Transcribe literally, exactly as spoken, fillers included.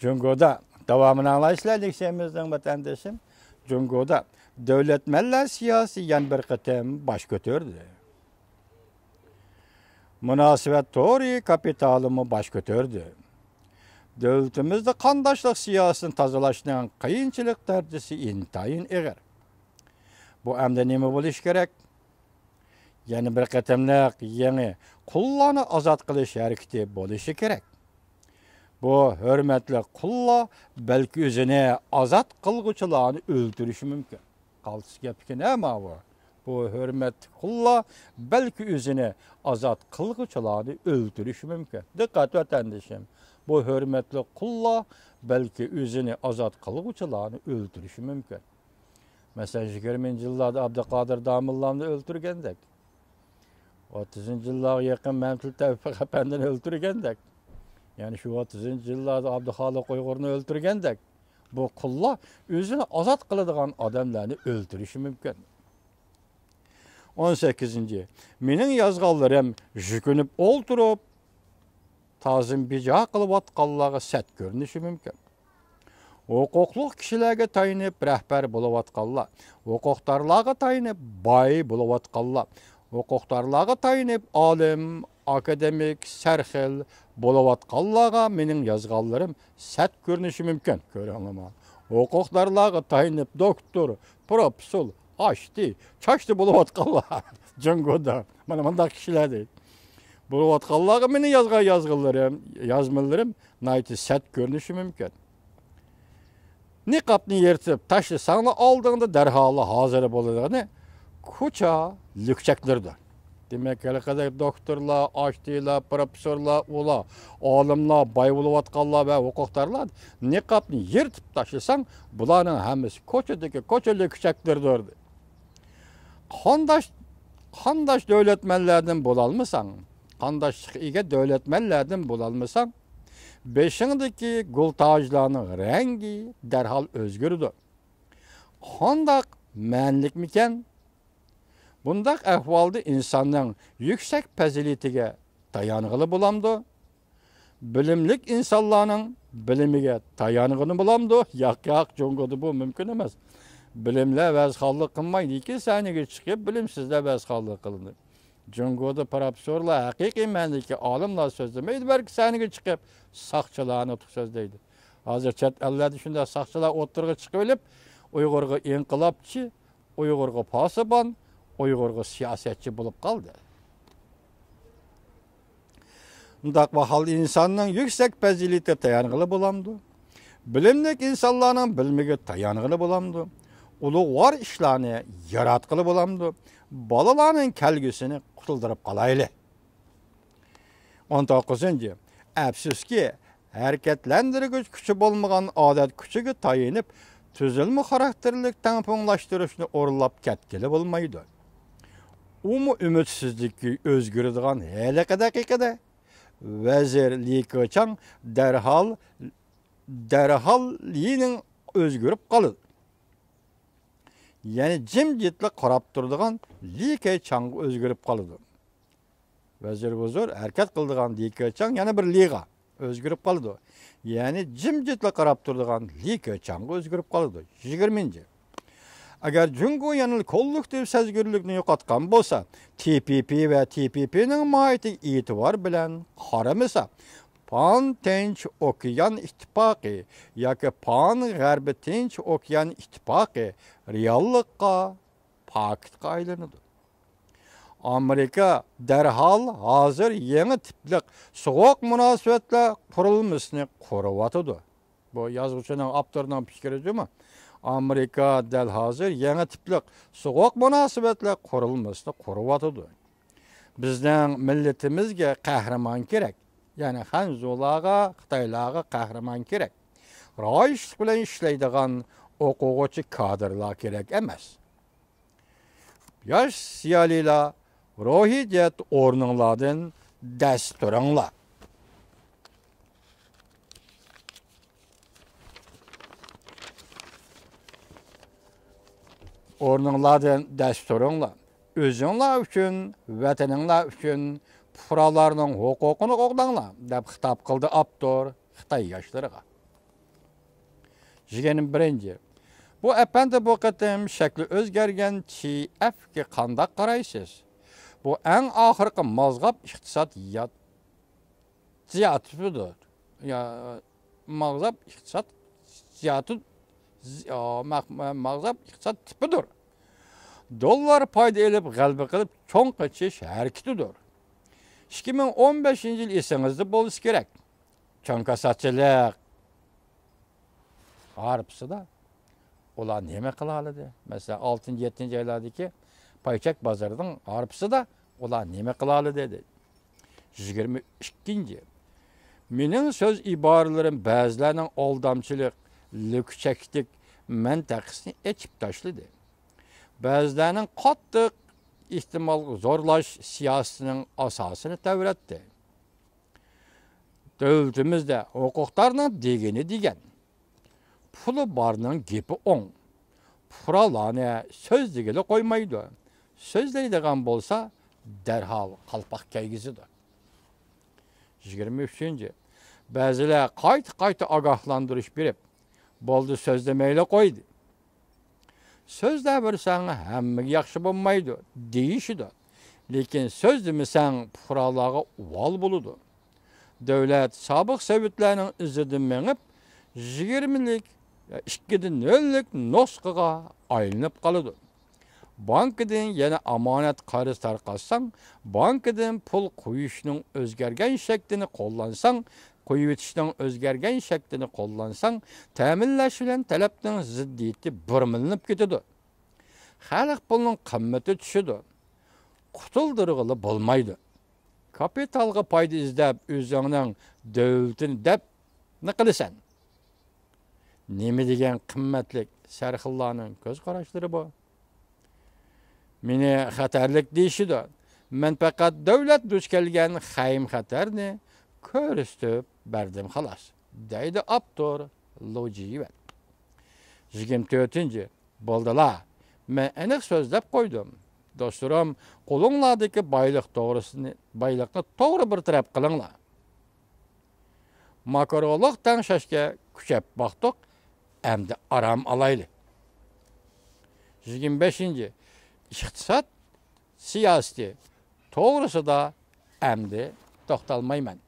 جۇڭگودا، داۋامىنى ئاڭلايسىلەر لېكسىيەمىزنىڭ ۋەتەندىشىم. جۇڭگودا دۆلەتمەنلەر سىياسىتى يەنە بىر قېتىم باش كۆتۈردى. مۇناسىۋەت تورى كاپىتالىمۇ باش كۆتۈردى. دۆلىتىمىزدە قانداشلىق سىياسىتىنى تازىلاشنىڭ قىيىنچىلىق دەرىجىسى ئىنتايىن ئېغىر. بۇ ئەمدى نېمە بولۇشى كېرەك؟ يەنە بىر قېتىملىق يېڭى قۇللارنى ئازاد قىلىش ھەرىكىتى بولۇشى كېرەك. بۇ ھۆرمەتلىك قۇللار بەلكى ئۆزىنى ئازاد قىلغۇچىلارنى ئۆلتۈرۈشى مۇمكىن. قالتىس گەپكەن ھە ماۋۇ. بۇ ھۆرمەتلىك قۇللار بەلكى ئۆزىنى ئازاد قىلغۇچىلارنى ئۆلتۈرۈشى مۇمكىن. دىققەت ۋەتەندىشىم. بۇ ھۆرمەتلىك قۇللار بەلكى ئۆزىنى ئازاد قىلغۇچىلارنى ئۆلتۈرۈشى مۇمكىن. مەسىلەن، يىگىرمىنچى يىللاردا ئابدۇقادىر داموللامنى ئۆلتۈرگەندەك، ئوتتۇزىنچى يىللارغا يېقىن مەمتىلى تەۋپىق ئەپەندىنى ئۆلتۈرگەندەك، يەنى شۇ ئوتتۇزىنچى يىللاردا ئابدۇخالىق ئۇيغۇرنى ئۆلتۈرگەندەك، بۇ قۇللار ئۆزىنى ئازاد قىلىدىغان ئادەملەرنى ئۆلتۈرۈشى مۇمكىن. ئون سەككىزىنچى، مېنىڭ يازغانلىرىم يۈكۈنۈپ ئولتۇرۇپ، تازىم بىجا قىلىۋاتقانلارغا سەت كۆرۈنۈشى مۇمكىن. ھوقۇقلۇق كىشىلەرگە تايىنىپ رەھبەر بولۇۋاتقانلار، ھوقۇقدارلارغا تايىنىپ باي بولۇۋاتقانلار، ھوقۇقدارلارغا تايىنىپ ئالىم، ئاكادېمىك، سەرخىل بولۇۋاتقانلارغا مېنىڭ يازغانلىرىم سەت كۆرۈنۈشى مۇمكىن. كۆرۈڭلارما. ھوقۇقدارلارغا تايىنىپ دوكتور، پروفېسسور، ئاشتى، چاشتى بولۇۋاتقانلار جۇڭگودا. مانا مۇنداق كىشىلەر دەيدۇ. بولۇۋاتقانلارغا مېنىڭ يازغان يازغىنلىرىم، يازمىلىرىم ناھايىتى سەت كۆرۈنۈشى مۇمكىن. نىقابنى يىرتىپ تاشلىساڭلا ئالدىڭدا دەرھاللا ھازىر بولىدىغىنى كوچا لۈكچەكلىرىدۇر. دېمەك، ھېلىقىدەك دوكتورلار، ئاشتىلار، پروفېسسورلار، ئۇلار، ئالىملار، باي بولۇۋاتقانلار ۋە ھوقۇقدارلار نىقابنى يىرتىپ تاشلىساڭ، بۇلارنىڭ ھەممىسى كوچىدىكى كوچا لۈكچەكلىرىدۇر. قانداش، قانداش دۆلەتمەنلەردىن بولالمىساڭ، قانداشلىققا ئىگە دۆلەتمەنلەردىن بولالمىساڭ، بېشىڭدىكى گۈل تاجلارنىڭ رەڭگى دەرھال ئۆزگىرىدۇ. قانداق مەنىلىكمىكەن؟ بۇنداق ئەھۋالدا ئىنساننىڭ يۈكسەك پەزىلىتىگە تايانغىلى بولامدۇ؟ بىلىملىك ئىنسانلارنىڭ بىلىمىگە تايانغىنى بولامدۇ؟ ياق، ياق، جۇڭگودا بۇ مۇمكىن ئەمەس. بىلىملەر ۋەزخانلىق قىلمايدىكى، سەھنىگە چىقىپ بىلىمسىزلەر ۋەزخانلىق قىلىدۇ. جۇڭگودا پروفېسسورلار، ھەقىقىي مەنىدىكى ئالىملار سۆزلىمەيدۇ، بەلكى سەھنىگە چىقىپ ساقچىلار نۇتۇق سۆزلەيدۇ. ھازىر چەت ئەللەردە شۇنداق ساقچىلار ئوتتۇرىغا چىقىۋېلىپ، ئۇيغۇرغا ئىنقىلابچى، ئۇيغۇرغا پاسىبان، ئۇيغۇرغا سىياسەتچى بولۇپ قالدى. مۇنداق ماھالدا ئىنساننىڭ يۈكسەك پەزىلىتىگە تايانغىلى بولامدۇ؟ بىلىملىك ئىنسانلارنىڭ بىلىمىگە تايانغىلى بولامدۇ؟ ئۇلۇغۋار ئىشلارنى ياراتقىلى بولامدۇ؟ بالىلارنىڭ كەلگۈسىنى قۇتۇلدۇرۇپ قالايلى. ئون توققۇزىنچى، ئەپسۇسكى، ھەرىكەتلەندۈرگۈچ كۈچى بولمىغان ئادەت كۈچىگە تايىنىپ، تۈزۈلمە خاراكتېرلىك تەڭپۇڭلاشتۇرۇشنى ئورۇنلاپ كەتكىلى بولمايدۇ. ئۇمۇ ئۈمىدسىزلىككە ئۆزگىرىدىغان ھېلىقى دەقىقىدە، ۋەزىر لى كېچاڭ دەرھال، دەرھال لىنىڭ ئۆزگىرىپ قالىدۇ. يەنى جىمجىتلا قاراپ تۇرىدىغان لى كېچاڭغا ئۆزگىرىپ قالىدۇ. ۋەزىر ھۇزۇر ھەرىكەت قىلىدىغان لى كېچاڭ يەنە بىر لىغا ئۆزگىرىپ قالىدۇ. يەنى جىمجىتلا قاراپ تۇرىدىغان لى كېچاڭغا ئۆزگىرىپ قالىدۇ. يىگىرمىنچى. ئەگەر جۇڭگو يەنىلا كوللېكتىپ سەزگۈرلۈكنى يوقاتقان بولسا، تى پى پى ۋە تى پى پىنىڭ ماھىيىتىگە ئېتىبار بىلەن قارىمىسا، پان تىنچ ئوكيان ئىتتىپاقى ياكى پان غەربىي تىنچ ئوكيان ئىتتىپاقى رېئاللىققا، پاكىتقا ئايلىنىدۇ. ئامېرىكا دەرھال ھازىر يېڭى تىپلىق سوغۇق مۇناسىۋەتلەر قۇرۇلمىسىنى قۇرۇۋاتىدۇ. بۇ يازغۇچىنىڭ، ئاپتورنىڭ پىكرى جۇمۇ. ئامېرىكا دەل ھازىر يېڭى تىپلىق سوغۇق مۇناسىۋەتلەر قۇرۇلمىسىنى قۇرۇۋاتىدۇ. بىزنىڭ مىللىتىمىزگە قەھرىمان كېرەك. يەنى خەنزۇلارغا، خىتايلارغا قەھرىمان كېرەك. رايىشلىق بىلەن ئىشلەيدىغان ئوقۇغۇچى كادىرلار كېرەك ئەمەس. ياش زىيالىيلار، روھىي جەھەتتە ئورنۇڭلاردىن دەس تۇرۇڭلار. ئورنۇڭلاردىن دەس تۇرۇڭلار. ئۆزۈڭلار ئۈچۈن، ۋەتىنىڭلار ئۈچۈن پۇقرالارنىڭ ھوقۇقىنى قوغداڭلار، دەپ خىتاب قىلدى ئاپتور خىتاي ياشلىرىغا. يىگىرمە بىرىنچى. بۇ ئەپەندى بۇ قېتىم شەكلى ئۆزگەرگەن تى ئەفكە قانداق قارايسىز؟ بۇ ئەڭ ئاخىرقى مازغاپ ئىقتىساد يات-، زىياتىپىدۇر. يا، مازغاپ ئىقتىساد زىياتى-، زى-، ئا، ماق-، ما-، مازغاپ ئىقتىساد تىپىدۇر. دوللار پايدا ئېلىپ، غەلىبە قىلىپ چوڭ قېچىش ھەرىكىتىدۇر. ئىككى مىڭ ئون بەشىنچى يىل ئېسىڭىزدە بولسا كېرەك. چوڭ كاساتچىلىق ھارپىسىدا ئۇلار نېمە قىلالىدى؟ مەسىلەن، ئالتىنچى، يەتتىنچى ئايلاردىكى پايچەك بازىرىنىڭ ھارپىسىدا ئۇلار نېمە قىلالىدى؟ دەيدۇ. يىگىرمە ئىككىنچى. مېنىڭ سۆز ئىبارىلىرىم بەزىلەرنىڭ ئالدامچىلىق، لۈكچەكلىك مەنتىقىسىنى ئېچىپ تاشلىدى. بەزىلەرنىڭ قاتتىق ئېھتىمال زورلاش سىياسىتىنىڭ ئاساسىنى تەۋرەتتى. دۆلىتىمىزدە ھوقۇقدارنىڭ دېگىنى دېگەن، پۇلى بارنىڭ گېپى ئوڭ. پۇقرالارنى سۆزلىگىلى قويمايدۇ. سۆزلەيدىغان بولسا، دەرھال قالپاق كىيگۈزىدۇ. يىگىرمە ئۈچىنچى. بەزىلەر قايتا-قايتا ئاگاھلاندۇرۇش بېرىپ، بولدى، سۆزلىمەيلى قوي، سۆزلەۋەرسەڭ ھەممىگە ياخشى بولمايدۇ، دېيىشىدۇ. لېكىن سۆزلىمىسەڭ پۇقرالارغا ئۇۋال بولىدۇ. دۆلەت سابىق سوۋېتلارنىڭ ئىزىدىن مېڭىپ، يىگىرمىلىك، ئىككىدە نۆللۈك نۇسخىغا ئايلىنىپ قالىدۇ. بانكىدىن يەنە ئامانەت قەرز تارقاتساڭ، بانكىدىن پۇل قويۇشنىڭ ئۆزگەرگەن شەكلىنى قوللانساڭ، قويۇۋېتىشنىڭ ئۆزگەرگەن شەكلىنى قوللانساڭ، تەمىنلەش بىلەن تەلەپنىڭ زىددىيىتى بۇرمىلىنىپ كېتىدۇ. خەلق پۇلىنىڭ قىممىتى چۈشىدۇ. قۇتۇلدۇرغىلى بولمايدۇ. كاپىتالغا پايدا ئىزدەپ، ئۆزۈڭنىڭ دۆلىتىنى دەپ نېمە قىلىسەن؟ نېمە دېگەن قىممەتلىك سەرخىللارنىڭ كۆز قاراشلىرى بۇ؟ مېنى خەتەرلىك دېيىشىدۇ. مەن پەقەت دۆلەت دۇچ كەلگەن خەيم خەتەرنى كۆرسىتىپ بەردىم خالاس، دەيدۇ ئاپتور لۇ جىۋەن. يىگىرمە تۆتىنچى. بولدىلا، مەن ئېنىق سۆزلەپ قويدۇم. دوستلىرىم، قولۇڭلاردىكى بايلىق توغرىسىنى، بايلىقنى توغرا بىر تەرەپ قىلىڭلار. ماكرولۇق تەڭشەشكە كۈچەپ باقتۇق، ئەمدى ئارام ئالايلى. يىگىرمە بەشىنچى. ئىقتىساد سىياسىتى توغرىسىدا ئەمدى توختالمايمەن.